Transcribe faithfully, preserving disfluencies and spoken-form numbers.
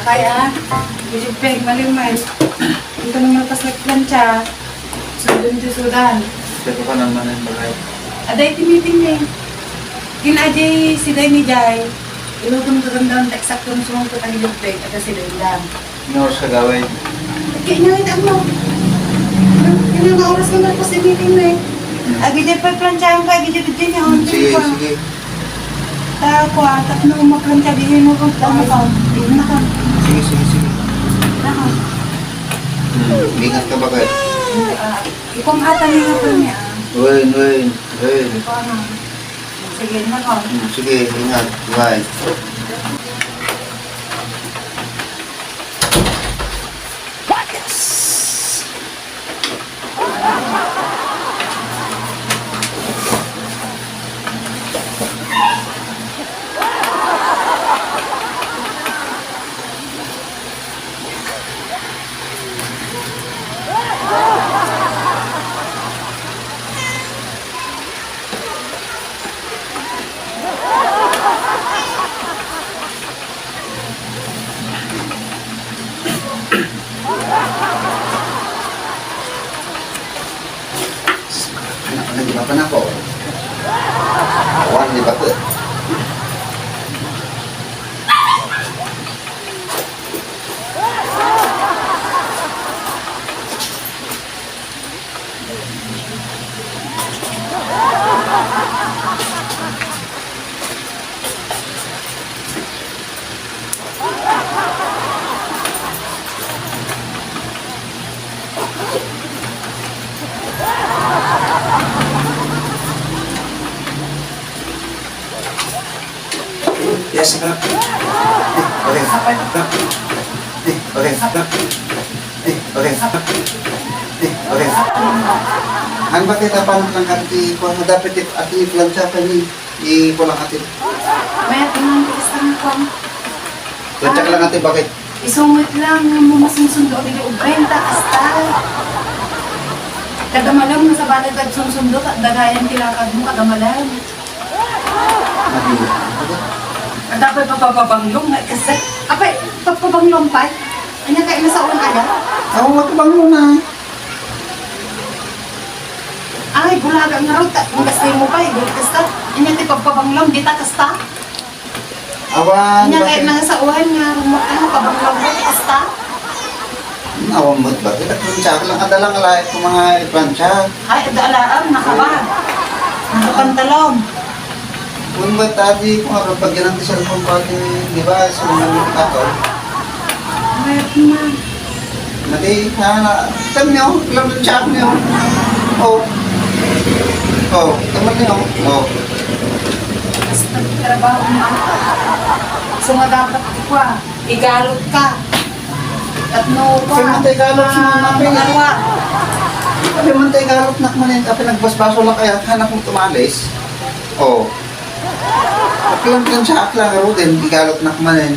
Kaya, Kuya Jubeg, maliw man. Ito naman pas nagplancha. Sudon ti sudan. Pero ka naman ang bagay. Aday ti meeting ni. Kin-, ajay si Day ni Jay. Ilutom to dandan, eksakto no sumangko kay Jubeg, ada si Day lang. Nga oras ka gawin? Kaya nga, ito mo. Kaya nga oras nga tapos yung meeting na eh. Agi dyan pa, plantsahan ka, agi dyan, dyan, dyan, Sige, dyan, sige. Ta, kuwan, tapno maplantsa, di mo kung ano ka. Di na ka. Sige, sige, sige. Naka. Hmm, ingat ka ba kayo? Ah, ikaw ang ata niya po niya. Wen, wen, wen. Ikaw na. Sige, naka. Hmm, sige, ingat. Bye. Anak, anak, di ba pa na po? Awan, di ba po? Yes, sir. Okay. Okay. Okay. Okay. Ano ba kita panang lang ati ko na dapat it-, ati plantsa pa ni i ko lang ati. Mayat naman kita sa mga kwan. Plantsa ka lang ati, bakit? Isungit lang nga mo masunsundo ang inyong obrenta, hasta. Kadamalam nga sa balay kad sunsundo, dagayan ti lakad mo, kadamalam. Madi. At dapat papabanglong na kasi. Apay, papabanglong pa? Anya kayo na sa unang ala? Ako nga pabanglong na. Ay, bulaga nga raw, ta-, ang gastay mo pa, eh, kasta. Anya ti pagpabanglong, di ta kasta? Awan, Nya bakit? Kay nang sa uwan nga, rumak-, ano, pabanglaw mo, ti asta? Hmm, awan mo, bakit? At yung tsaka lang, adalang alay ko mga iplantsa. Ay, ada alaam, nakaba. Nakapantalon. Kung ba't ati, kung ako, pag yan ang cellphone ko, ati, di ba, sa mga nagkakaw? Mayat naman. Mati, ha, na, tan niyo, ilang chat niyo. Oh. Oh, taman niyo. Oh. Basta trabaho mo. So nga dapat ko, ah, igalot ka. At no, Kaya man tayo galot mo, ah, mapin. Makarwa. Kaya man tayo galot nak manen, kapag nagbasbaso lang kaya, hanap mo tumalis. Oh. Aklang kan siya, aklang, Roden, igalot nak manen.